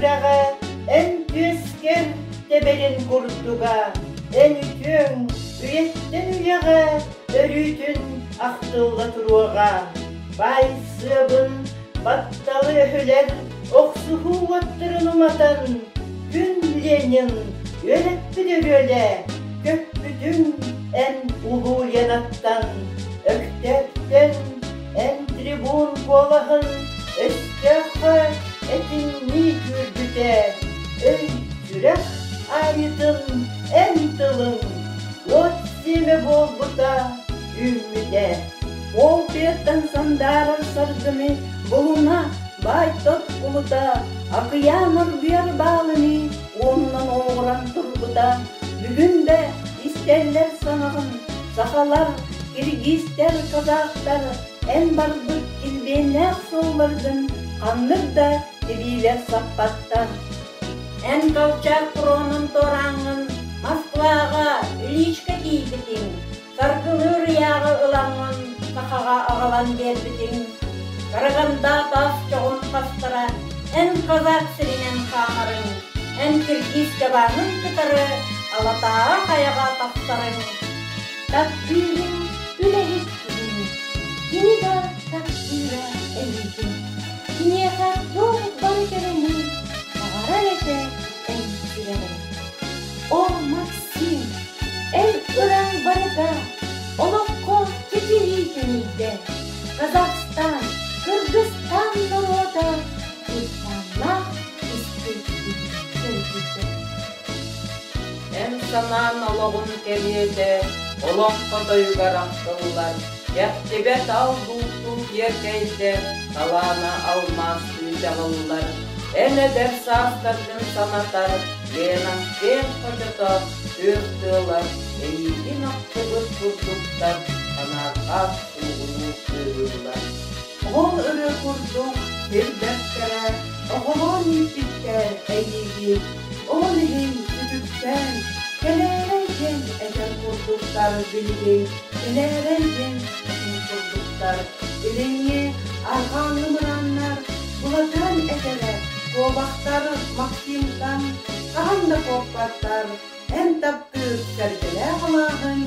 сүрэҕэ эн түөскэр тэбэрин курдуга, эн үтүөҥ үйэттэн үйэҕэ өрүүтүн ахтылла туруоҕа. Баай сыабын батталы өһүлэр охсуһуу уоттарын уматан, күн Ленин үөрэппит өрүөлэ, көппүтүҥ эн улуу Ленаттан, Өктөөптөн эн трибун куолаһын өстөөххө этиҥнии күүрбүтэ, өй-сүрэх аайытын эн тылыҥ уот сиэмэ буолбута үүммүтэ. Ол тыаттан сандаарар саргыны булуна баай-тот кулута, акыйаан оргуйар баалыныы уонунан олоҕуран турбута. Бүгүн да истэллэр саҥаҕын сахалар, киргизтэр, казахтар эн барбыт килбиэннээх суолларгын ханнык да тибиилэр саппаттар. Эн Колчак фронун туорааҥҥын Москваҕа Ильичка тиийбитиҥ, Саргылыыр ыйааҕы ыламмын сахаҕа аҕалан биэрбитиҥ, Караганда таас чоҕун хастара эн казак сиринэн хаамарыҥ, эн киргиз дьабаанын кытары Алатааҕа хайаҕа тахсарыҥ. Таптыырыҥ үлэһит киһини, кини да таптыыра эйигин. Киниэхэ туох бары кэрэни баҕарар этэ эн сүрэҕиҥ. О, Максим, эн ыраҥ барыта олоххо чэчирии тэнийдэ. Казахстан, Кыргызстан норуота уйбааннаах истиҥ төрүтүтэ. Эн санаан олоҕун кэриэтэ олоҥхо тойугар ахтыллар, кэхтибэт ал бултуу киэркэйдэ, талаана алмаас күүтэҕиллэр. Эн эдэр саастаргын санатар Лена киэҥ хочото, күөх тыалар эйиигин ахтыбыт курдуктар санаарҕаах суугунуу кыыһыллар. Ол ырыа курдук сир бэртэрэ оҕолоон ииппиттэр эйиигин, ол иһин сүтүктээн, кэлээрэй диэн этэр курдуктар билигин кэлээрэй диэн этэр курдуктар илиҥҥи арҕааҥҥы мырааннар Былатыан этэрэ куобахтар Максимтан хаһан да куоппаттар, эн таптыыр сэргэлээх алааһыҥ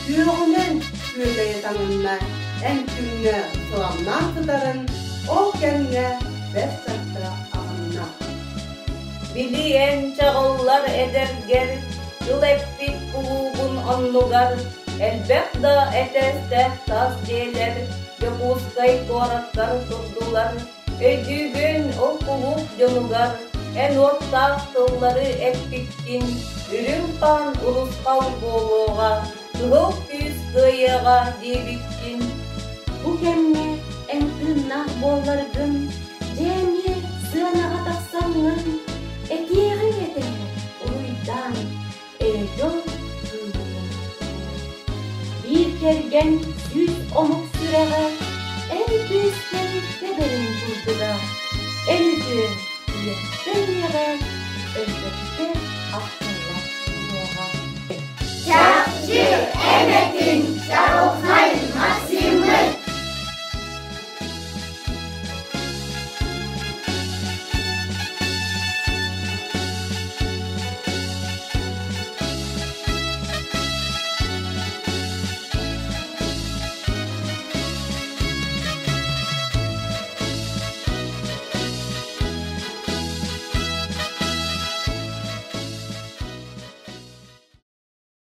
күөҕүнэн күөгэйэ таҥынна, эн күҥҥэ сыламнаан сытарын ол кэмҥэ бэрт сарта аҕынна. Били эн чаҕыллар эдэргэр тыл эппит кулуубун оннугар элбэх да этээстээх таас дьиэлэр Дьокуускай куораттар турдулар. Өйдүүгүн, ол кулууп дьонугар эн уоттаах тыллары эппиккин, үрүҥ хаан урусхал буолуоҕа, кыһыл күүс кыайыаҕа диэбиккин. Бу кэмҥэ эн тыыннаах буолларгын, дьэ эмиэ сыанаҕа тахсаҥҥын, этиэҕиҥ этэ уруйдаан, Эдьон кыыһын Биир кэргэн сүүс омук сүрэҕэ эн түөскэр тэбэрин курдуга, эн үтүө үйэттэн үйэҕэ өлбөккө ахтыллар туруоҕа. Чахчы, эн этиҥ!